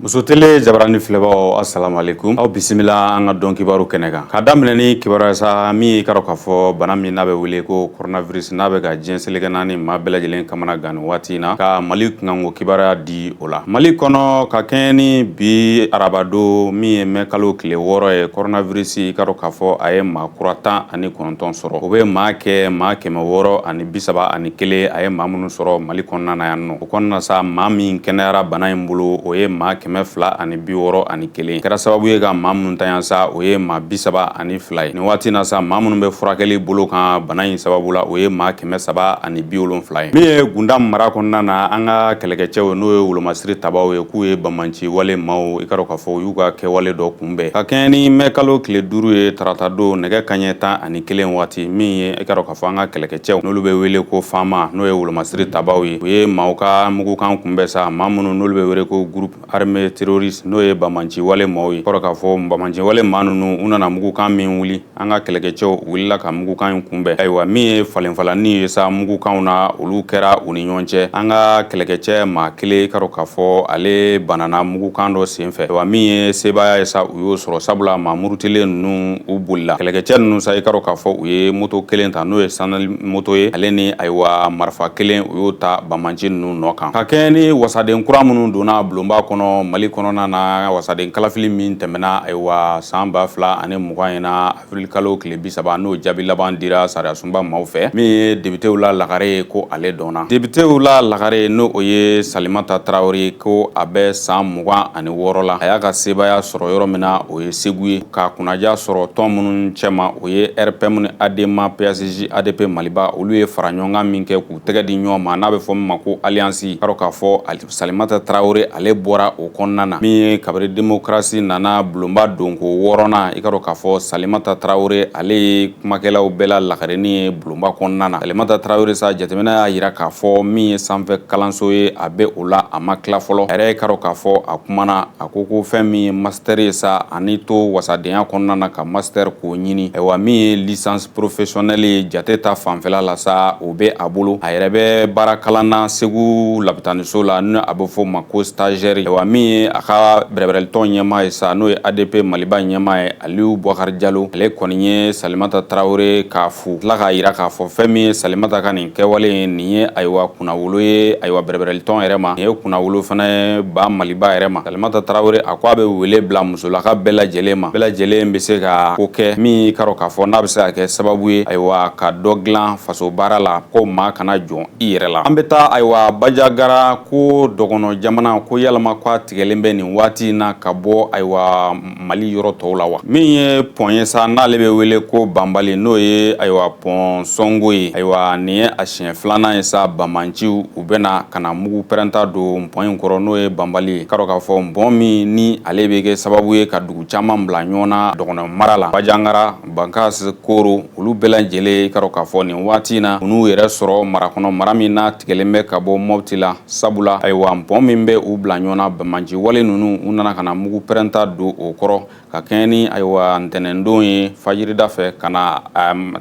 Muso tele jabarani filɛbaaw, assalamu alaikum. Aw bisimila an ka dɔn kibaru kɛnɛ kan. Ka daminɛ ni kibaruya sa min ka k'a fɔ bana min n'a bɛ wele ko coronavirus, n'a bɛ ka diɲɛ seleke naani maa bɛɛ lajɛlen kamana gan waati in na, ka Mali kunkanko kibaruya di o la. Mali kɔnɔ, ka kɛɲɛ ni bi arabadon min ye mɛ kalo tile 6 ye, coronavirus ka k'a fɔ a ye maa kura 19 sɔrɔ. O bɛ maa kɛ maa 631, a ye maa minnu sɔrɔ Mali kɔnɔna na yan nɔ. O kɔnɔna sa, maa min kɛnɛyara bana in bolo, o ye maa 261. Kɛra sababu ye ka maa minnu tanya sa, o ye maa 32 ye. Nin waati na sa, maa minnu bɛ furakɛli bolo kan bana in sababu la, o ye maa 370 ye. Min ye Gunda mara kɔnɔna na, an ka kɛlɛkɛcɛw, n'o ye wolomasiri tabaw ye, k'u ye banbaanci wale maaw, i ka dɔn k'a fɔ u y'u ka kɛwale dɔ kunbɛn ka kɛɲɛ ni mɛ kalo tile 5 ye, tarata don, nɛgɛ kaɲɛ 11 waati. Min ye, i ka dɔn k'a fɔ an ka kɛlɛkɛcɛw, n'olu bɛ wele ko FAMa, n'o ye wolomasiri tabaw ye, u ye maaw ka mugukan kunbɛn sa, maa minnu n'olu bɛ wele ko groupe armé terroriste, n'o ye banbaanci wale maaw ye. Kɔrɔ k'a fɔ banbaanci wale maa ninnu, u nana mugukan min wuli, an ka kɛlɛkɛcɛw wulila ka mugukan in kunbɛn. Ayiwa, min ye falenfalanni ye sa mugukanw na, olu kɛra u ni ɲɔgɔn cɛ. An ka kɛlɛkɛcɛ maa kelen, ka k'a fɔ ale banana mugukan dɔ senfɛ. Ayiwa, min ye sebaaya ye sa, u y'o sɔrɔ, sabula maa murutilen ninnu, u bolila. Kɛlɛkɛcɛ ninnu sa, i ka k'a fɔ u ye moto kelen ta, n'o ye sanali moto ye, ale ni ayiwa marifa kelen, u y'o ta banbaanci ninnu nɔ kan. Ka kɛɲɛ ni wasaden kura minnu donna bulonba kɔnɔ Mali kɔnɔna na, wasaden kalafili min tɛmɛna, ayiwa, san 2020 in na, avril kalo tile 30, n'o jaabi laban dira sariyasunba maaw fɛ, min ye depitew la lagare ye, ko ale dɔnna. Depitew la lagare, n'o o ye Salimata Tarawele, ko a bɛ san 26 la. A y'a ka sebaaya sɔrɔ yɔrɔ min na, o ye Segu ye. Ka kunnaja sɔrɔ tɔn minnu cɛma, o ye RPM ni ADEMA PASJ ADP Maliba. Olu ye fara ɲɔgɔnkan min kɛ k'u tɛgɛ di ɲɔgɔn ma, n'a bɛ fɔ min ma ko alliance, k'a k'a fɔ Salimata Tarawele, ale bɔra o kɔnɔna na. Min ye kabiri démocratie nana bulonba donko wɔɔrɔnan, i ka dɔn k'a fɔ Salimata Tarawele, ale ye kumakɛlaw bɛɛ la lagarenin ye bulonba kɔnɔna na. Salimata Tarawele sa, jateminɛ y'a jira k'a fɔ min ye sanfɛ kalanso ye, a bɛ o la, a ma tila fɔlɔ. A yɛrɛ ka dɔn k'a fɔ a kumana, a ko ko fɛn min ye master ye sa, ani to wasadenya kɔnɔna na ka master k'o ɲini. Ayiwa, min ye licence professionnelle ye jate ta fanfɛla la sa, o bɛ a bolo. A yɛrɛ bɛ baara kalan na Segu lapitaniso la, ni a bɛ fɔ o ma ko stagiaire. Ayiwa, min ye a ka bɛrɛbɛrɛlitɔn ɲɛmaa ye sa, n'o ye ADP Maliba ɲɛmaa ye, Aliyu Bubakari Jalo, ale kɔni ye Salimata Tarawele k'a fo, tila k'a jira k'a fɔ fɛn min ye Salimata ka nin kɛwale ye, nin ye ayiwa kunnawolo ye, ayiwa bɛrɛbɛrɛlitɔn yɛrɛ ma, nin ye kunnawolo fana ye ba Maliba yɛrɛ ma. Salimata Tarawele, a ko a bɛ wele bila musolaka bɛɛ lajɛlen ma, bɛɛ lajɛlen bɛ se ka ko kɛ min ka k'a fɔ n'a bɛ se ka kɛ sababu ye, ayiwa, ka dɔ dilan faso baara la, ko maa kana jɔn i yɛrɛ la. An bɛ taa ayiwa Bajagara, ko dɔgɔnɔ jamana, ko yalama ko a tigɛlen bɛ nin waati in na ka bɔ ayiwa Mali yɔrɔ tɔw la wa? Min ye pɔn ye sa, n'ale bɛ wele ko Banbali, n'o ye ayiwa pɔn Sɔngo ye. Ayiwa, nin ye a siɲɛ filanan ye sa, banbaanciw u bɛna ka na mugu pɛrɛnta don pɔn in kɔrɔ, n'o ye Banbali ye. Ka k'a fɔ pɔn min ni ale bɛ kɛ sababu ye ka dugu caman bila ɲɔgɔn na dɔgɔnɔ mara la, Bajangara, Bankas, Koro, olu bɛɛ lajɛlen, ka k'a fɔ nin waati in na, u n'u yɛrɛ sɔrɔ mara kɔnɔ, mara min n'a tigɛlen bɛ ka bɔ Mɔpti la, sabula ayiwa pɔn min bɛ u bila ɲɔgɔn na, banbaanci wale ninnu, u nana ka na mugu pɛrɛnta don o kɔrɔ ka kɛɲɛ ni ayiwa ntɛnɛndon ye fajirida fɛ ka na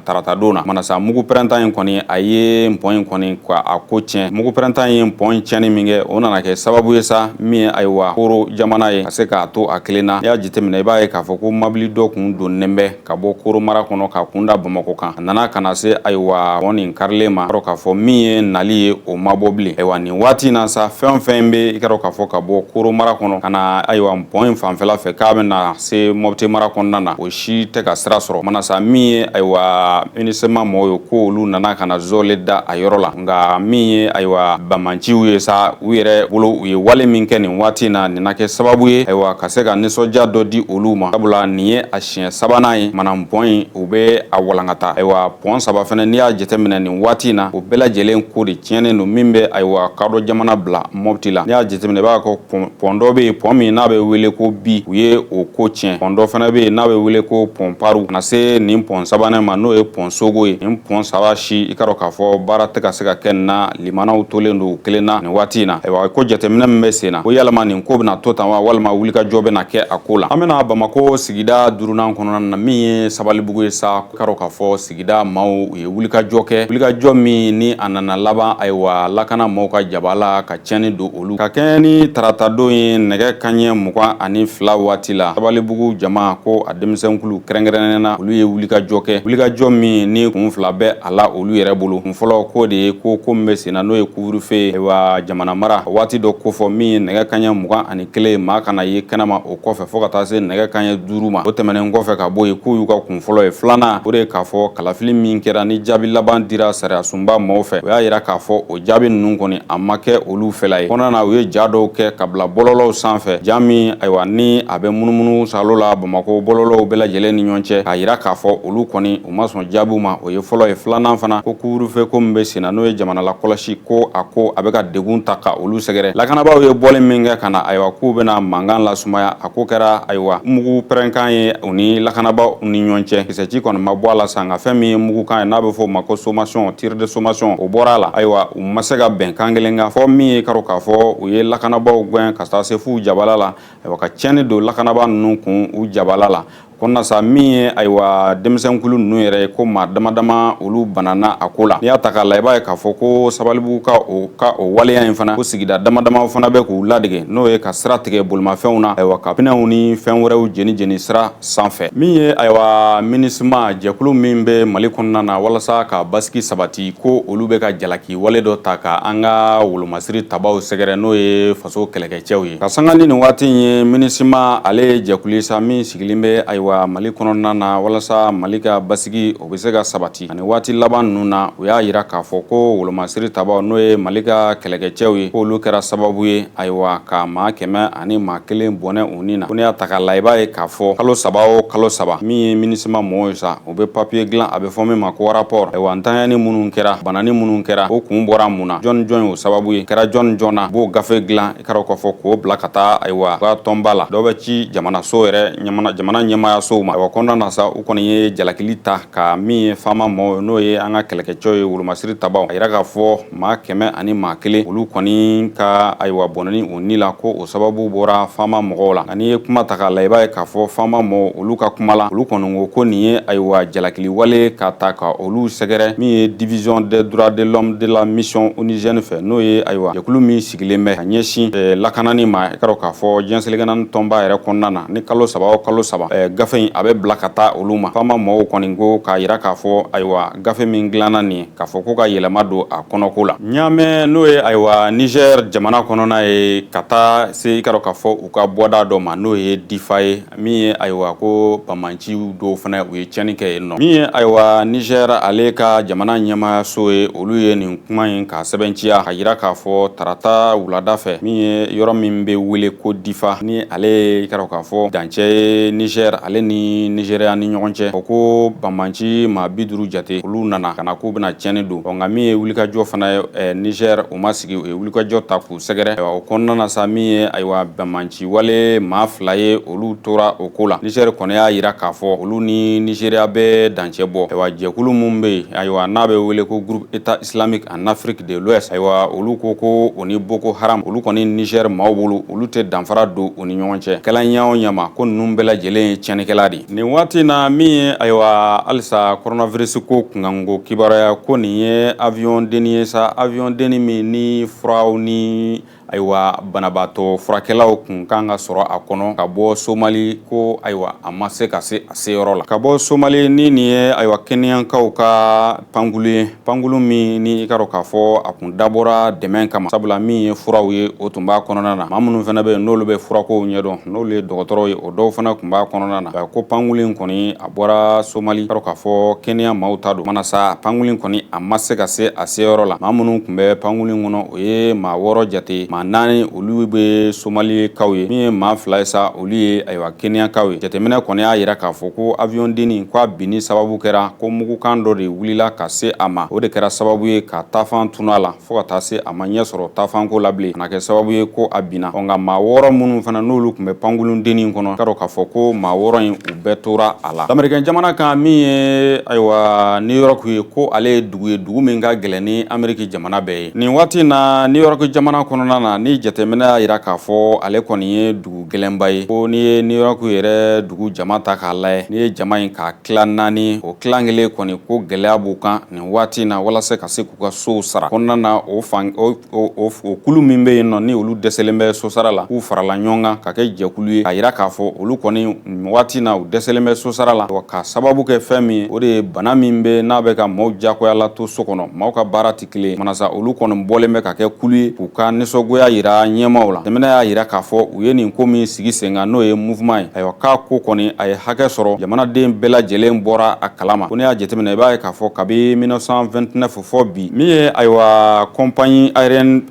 taratadon na. Mana sa, mugu pɛrɛnta in kɔni, a ye pɔn in kɔni ka a ko tiɲɛ. Mugu pɛrɛnta in ye pɔn in tiɲɛni min kɛ, o nana kɛ sababu ye sa, min ye ayiwa Koro jamana ye ka se k'a to a kelen na. N'i y'a jateminɛ, i b'a ye k'a fɔ ko mabili dɔ kun donnen bɛ ka bɔ Koro mara kɔnɔ ka kun da Bamakɔ kan, a nana ka na se ayiwa pɔn nin karilen ma, k'a fɔ min ye nali ye, o ma bɔ bilen. Ayiwa, nin waati in na sa, fɛn o fɛn bɛ, i ka dɔn k'a fɔ ka bɔ Koro mara kɔnɔ ka na ayiwa pɔn in fanfɛla fɛ k'a bɛna se Mɔpti mara kɔnɔna na, o si tɛ ka sira sɔrɔ. Mana sa, min ye ayiwa MINUSMA mɔgɔw ye, ko olu nana ka na zɔle da a yɔrɔ la. Nka min ye ayiwa banbaanciw ye sa, u yɛrɛ bolo, u ye wale min kɛ nin waati in na, nin na kɛ sababu ye ayiwa ka se ka nisɔndiya dɔ di olu ma, sabula nin ye a siɲɛ sabanan ye mana pɔn in u bɛ a walankata. Ayiwa, pɔn saba fana, n'i y'a jateminɛ nin waati in na, o bɛɛ lajɛlen ko de tiɲɛnen don, min bɛ ayiwa kadɔ jamana bila Mɔpti la. N'i y'a jateminɛ, i b'a ko pɔn Pont dɔ bɛ yen, pont min n'a bɛ wele ko Bi, u ye o ko tiɲɛ. Pont dɔ fana bɛ yen n'a bɛ wele ko pont Paru, ka na se nin pont sabanan ma, n'o ye pont Sogo ye. Nin pont saba si, i ka dɔn k'a fɔ baara tɛ ka se ka kɛ nin na. Limanaw tolen don kelen na nin waati in na. Ayiwa, ko jateminɛ min bɛ sen na, ko yalama nin ko bɛna to tan wa, walima wulikajɔ bɛna kɛ a ko la? An bɛna Bamakɔ sigida duurunan kɔnɔna na, min ye Sabalibugu ye sa. I ka dɔn k'a fɔ sigida maaw, u ye wulikajɔ kɛ, wulikajɔ min ni a nana laban, ayiwa, lakana maaw ka jaba la ka tiɲɛni don olu. Ka kɛɲɛ ni taratadon ye, nɛgɛ kanɲɛ 22 waati la, Sabalibugu jama ko a denmisɛnkulu kɛrɛnkɛrɛnnen na, olu ye wulikajɔ kɛ, wulikajɔ min ni kun fila bɛ a la olu yɛrɛ bolo. Kun fɔlɔ ko de ye ko ko min bɛ sen na, n'o ye couvre-feu ye. Ayiwa, jamana mara waati dɔ kofɔ min ye nɛgɛ kanɲɛ 21, maa kana ye kɛnɛma o kɔfɛ fo ka taa se nɛgɛ kanɲɛ 5 ma. O tɛmɛnen kɔfɛ ka bɔ yen, k'u y'u ka kun fɔlɔ ye. Filanan, o de ye k'a fɔ kalafili min kɛra ni jaabi laban dira sariyasunba maaw fɛ, o y'a yira k'a fɔ o jaabi ninnu kɔni, a ma kɛ olu fɛla ye. Kɔnɔna na, u ye ja dɔw kɛ ka bila bɔlɔlɔw sanfɛ, ja min, ayiwa, ni a bɛ munumunu salo la Bamakɔ bɔlɔlɔw bɛɛ lajɛlen ni ɲɔgɔn cɛ, k'a yira k'a fɔ olu kɔni, u ma sɔn jaabiw ma. O ye fɔlɔ ye. Filanan fana, ko couvre-feu ko min bɛ sen na, n'o ye jamana lakɔlɔsi ko, a ko a bɛ ka degun ta ka olu sɛgɛrɛ. Lakanabaaw ye bɔli min kɛ ka na, ayiwa, k'u bɛna mankan lasumaya, a ko kɛra, ayiwa, mugu pɛrɛnkan ye u ni lakanabaaw ni ɲɔgɔn cɛ. Kisɛci kɔni ma bɔ a la sa, nka fɛn min ye mugukan ye, n'a bɛ fɔ o ma ko sommation, tir de sommation, o bɔra a la. Ayiwa, u ma se ka bɛn kan kelen kan fɔ min ye karo k'a fɔ u ye lakanabaaw gɛn ka taa se f'u jabala la. Ayiwa, ka tiɲɛni don lakanabaa ninnu kun u jabala la kɔnɔna sa. Min ye, ayiwa, denmisɛnkulu ninnu yɛrɛ ye, ko maa dama dama olu banana a ko la. N'i y'a ta k'a la, i b'a ye k'a fɔ ko Sabalibugu ka o ka o waleya in fana, ko sigida dama dama fana bɛ k'u ladege, n'o ye ka sira tigɛ bolimafɛnw na, ayiwa, ka pinɛw ni fɛn wɛrɛw jeni jeni sira sanfɛ. Min ye, ayiwa, MINUSMA jɛkulu min bɛ Mali kɔnɔna na walasa ka basigi sabati, ko olu bɛ ka jalaki wale dɔ ta ka an ka wolomasiri tabaw sɛgɛrɛ, n'o ye faso kɛlɛkɛcɛw ye. Ka sanga ni nin waati in ye, MINUSMA ale ye jɛkulu sa min sigilen bɛ, ayiwa, Mali kɔnɔna na walasa Mali ka basigi o bɛ se ka sabati. Ani waati laban ninnu na, u y'a yira k'a fɔ ko wolomasiri tabaw, n'o ye Mali ka kɛlɛkɛcɛw ye, k'olu kɛra sababu ye, ayiwa, ka maa 101 bɔnɛ u ni na. Ko n'i y'a ta k'a la, i b'a ye k'a fɔ kalo saba o kalo saba, min ye MINUSMA mɔgɔw ye sa, u bɛ papiye dilan, a bɛ fɔ min ma ko rapport. Ayiwa, ntanyani minnu kɛra, banani minnu kɛra, o kun bɔra mun na, jɔn jɔn y'o sababu ye, kɛra jɔn jɔn na, b'o gafe dilan, i ka dɔn k'a fɔ k'o bila ka taa, ayiwa, u ka tɔnba la. Dɔw bɛ ci jamanaso yɛrɛ, jamana ɲɛmaayasow ma. Ayiwa, kɔnɔna na sa, u kɔni ye jalakili ta ka min ye FAMa mɔgɔw, n'o ye an ka kɛlɛkɛcɛw ye, wolomasiri tabaw, a yira k'a fɔ maa 101, olu kɔni ka, ayiwa, bɔnɛni u ni la, ko o sababu bɔra FAMa mɔgɔw la. Nka n'i ye kuma ta k'a la, i b'a ye k'a fɔ FAMa mɔgɔw, olu ka kuma la, olu kɔni ko ko nin ye, ayiwa, jalakili wale ka ta ka olu sɛgɛrɛ min ye division des droits de l'homme de la mission onusienne fɛ, n'o ye, ayiwa, jɛkulu min sigilen bɛ ka ɲɛsin lakanani ma, i ka dɔn k'a fɔ diɲɛ seleke naani tɔnba yɛrɛ kɔnɔna na. Ni kalo saba o kalo saba, gafe in a bɛ bila ka taa olu ma. FAMa mɔgɔw kɔni ko k'a yira k'a fɔ, ayiwa, gafe min dilanna nin ye, k'a fɔ ko ka yɛlɛma don a kɔnɔko la. Ɲaamɛ, n'o ye, ayiwa, Niger jamana kɔnɔna ye, ka taa se, i ka dɔn k'a fɔ u ka bɔda dɔ ma, n'o ye Difa ye, min ye, ayiwa, ko banbaanciw dɔw fana, u ye tiɲɛni kɛ yen nɔ. Min ye, ayiwa, Niger ale ka jamana ɲɛmaayaso ye, olu ye nin kuma in k'a sɛbɛntiya ka yira k'a fɔ tarata wulada fɛ, min ye yɔrɔ min bɛ wele ko Difa, ni ale ye, i ka dɔn k'a fɔ dancɛ ye Niger ale ni Nigéria ni ɲɔgɔn cɛ, o ko banbaanci maa 50 jate, olu nana ka na k'u bɛna tiɲɛni don. Nka min ye wulikajɔ fana ye, Niger u ma sigi, u ye wulikajɔ ta k'u sɛgɛrɛ. O kɔnɔna na sa, min ye, ayiwa, banbaanci wale maa fila ye, olu tora o ko la. Niger kɔni y'a yira k'a fɔ olu ni Nigéria bɛ dancɛ bɔ. Ayiwa, jɛkulu min bɛ yen, ayiwa, n'a bɛ wele ko groupe État islamique en Afrique de l'Ouest, ayiwa, olu ko ko o ni Boko Haram, olu kɔni Niger maaw bolo, olu tɛ danfara don u ni ɲɔgɔn cɛ. Kɛla ɲɛ o ɲɛ ma, ko ninnu bɛɛ lajɛlen ye tiɲɛnikɛla de ye. Nin waati na, min ye, ayiwa, halisa coronavirus ko kunkanko kibaruya, ko nin ye avion denni ye sa, avion denni min ni furaw ni, ayiwa, banabaatɔ furakɛlaw kun kan ka sɔrɔ a kɔnɔ ka bɔ Somali, ko ayiwa, a ma se ka se a seyɔrɔ la ka bɔ Somali. Ni nin ye, ayiwa, Kɛnɛyakaw ka pankulu ye, pankulu min ni i ka dɔn k'a fɔ a kun dabɔra dɛmɛ kama, sabula min ye furaw ye, o tun b'a kɔnɔna na. Maa minnu fana bɛ yen, n'olu bɛ furakow ɲɛdɔn, n'olu ye dɔgɔtɔrɔw ye, o dɔw fana tun b'a kɔnɔna na. Ko pankulu in kɔni, a bɔra Somali, ka dɔn k'a fɔ Kɛnɛya maaw ta don mana sa. Pankulu in kɔni, a ma se ka se a seyɔrɔ la. Maa minnu tun bɛ pankulu in kɔnɔ, o ye maa wɔɔrɔ jate. Maa 4 olu bɛ Somalikaw ye, min ye maa 2 ye sa, olu ye ayiwa Keniyakaw ye. Jateminɛ kɔni y'a jira k'a fɔ ko avion dennin ko a binni sababu kɛra ko mugukan dɔ de wulila ka se a ma, o de kɛra sababu ye ka taafan tunu a la fo ka taa se a ma ɲɛ sɔrɔ taafanko la bilen, ka na kɛ sababu ye ko a binna. Ɔ nka maa 6 minnu fana n'olu tun bɛ pankurun dennin kɔnɔ, k'a dɔn k'a fɔ ko maa 6 in u bɛɛ tora a la. Lamerikɛn jamana kan, min ye ayiwa New York ye, ko ale ye dugu ye, dugu min ka gɛlɛn ni Ameriki jamana bɛɛ ye nin waati in na. New York jamana kɔnɔna na, ni jateminɛ y'a jira k'a fɔ ale kɔni ye dugu gɛlɛnba ye, ko n'i ye New York yɛrɛ dugu jama ta k'a lajɛ, n'i ye jama in k'a tila 4, o tilan kelen kɔni ko gɛlɛya b'u kan nin waati in na walasa ka se k'u ka sow sara kɔnɔna na. O fan o o kulu min bɛ yen nɔ, ni olu dɛsɛlen bɛ sosara la, k'u farala ɲɔgɔn kan ka kɛ jɛkulu ye k'a jira k'a fɔ olu kɔni waati na u dɛsɛlen bɛ sosara la, ka sababu kɛ fɛn min ye, o de ye bana min bɛ n'a bɛ ka maaw jagoya to so kɔnɔ, maaw ka baara tɛ kelen manasa. Olu kɔni bɔlen bɛ ka kɛ kulu ye k'u ka nisɔngoya jira ɲɛmaaw la. Jateminɛ y'a jira k'a fɔ u ye nin ko min sigi sen kan, n'o ye mouvement ye, ayiwa k'a ko kɔni a ye hakɛ sɔrɔ, jamanaden bɛɛ lajɛlen bɔra a kalama. Ko n'i y'a jateminɛ, i b'a ye k'a fɔ kabi 1929 fɔ bi, min ye ayiwa compagnie aérienne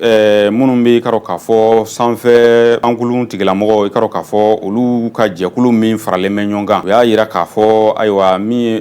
minnu bɛ, i ka dɔn k'a fɔ sanfɛ pankurun tigilamɔgɔw, i ka dɔn k'a fɔ olu ka jɛkulu min faralen bɛ ɲɔgɔn kan, u y'a jira k'a fɔ ayiwa min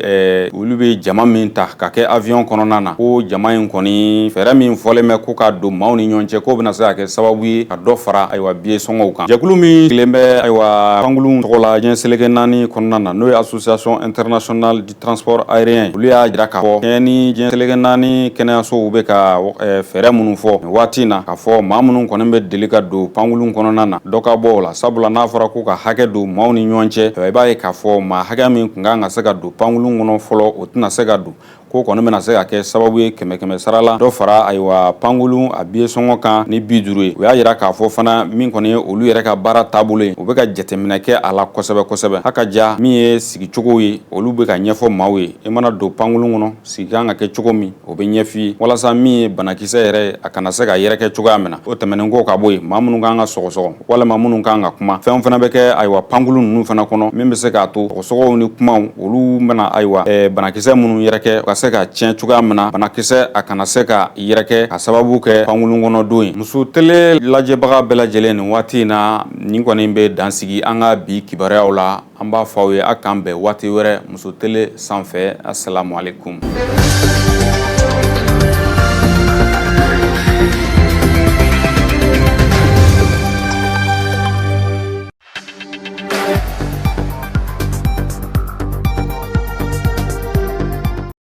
olu bɛ jama min ta ka kɛ avion kɔnɔna na, ko jama in kɔni fɛɛrɛ min fɔlen bɛ ko ka don maaw ni ɲɔgɔn cɛ, k'o bɛna se ka kɛ sababu ye ka dɔ fara ayiwa billet sɔngɔw kan. Jɛkulu min sigilen bɛ ayiwa pankurun tɔgɔ la diɲɛ seleke 4 kɔnɔna na, n'o ye Association internationale du transport aérien, olu y'a jira k'a fɔ kɛɲɛ ni diɲɛ seleke 4 kɛnɛyasow bɛ ka fɛɛrɛ minnu fɔ nin waati in na, k'a fɔ maa minnu kɔni bɛ deli ka don pankurun kɔnɔna na, dɔ ka bɔ o la, sabula n'a fɔra ko ka hakɛ don maaw ni ɲɔgɔn cɛ, i b'a ye k'a fɔ maa hakɛ min tun kan ka se ka don pankurun kɔnɔ fɔlɔ, o tɛna se ka don. Ko kɔni bɛna se ka kɛ sababu ye kɛmɛ kɛmɛ sara la, dɔ fara ayiwa pankurun a billet sɔngɔ kan ni 50 ye. U y'a jira k'a fɔ fana min kɔni ye olu yɛrɛ ka baara taabolo ye, u bɛ ka jateminɛ kɛ a la kosɛbɛ kosɛbɛ. Haka ja min ye sigicogo ye, olu bɛ ka ɲɛfɔ maaw ye. I mana don pankurun kɔnɔ, sigi kan ka kɛ cogo min, o bɛ ɲɛf'i ye, walasa min ye banakisɛ yɛrɛ a kana se ka yɛrɛkɛ cogoya min na. O tɛmɛnen kɔ ka bɔ yen, maa minnu kan ka sɔgɔsɔgɔ walima minnu kan ka kuma, fɛnw fana bɛ kɛ ayiwa pankurun ninnu fana kɔnɔ min bɛ se k'a to sɔgɔsɔgɔw ni kumaw olu bɛna ayiwa banakisɛ minnu yɛrɛkɛ ka se ka tiɲɛ cogoya min na, banakisɛ a kana se ka yɛrɛkɛ ka sababu kɛ pankurun kɔnɔ don ye. Muso tele lajɛbaga bɛɛ lajɛlen, nin waati in na, nin kɔni bɛ dansigi an ka bi kibaruyaw la. An b'a fɔ aw ye a k'an bɛn waati wɛrɛ Muso tele sanfɛ. Asalamu aleykum.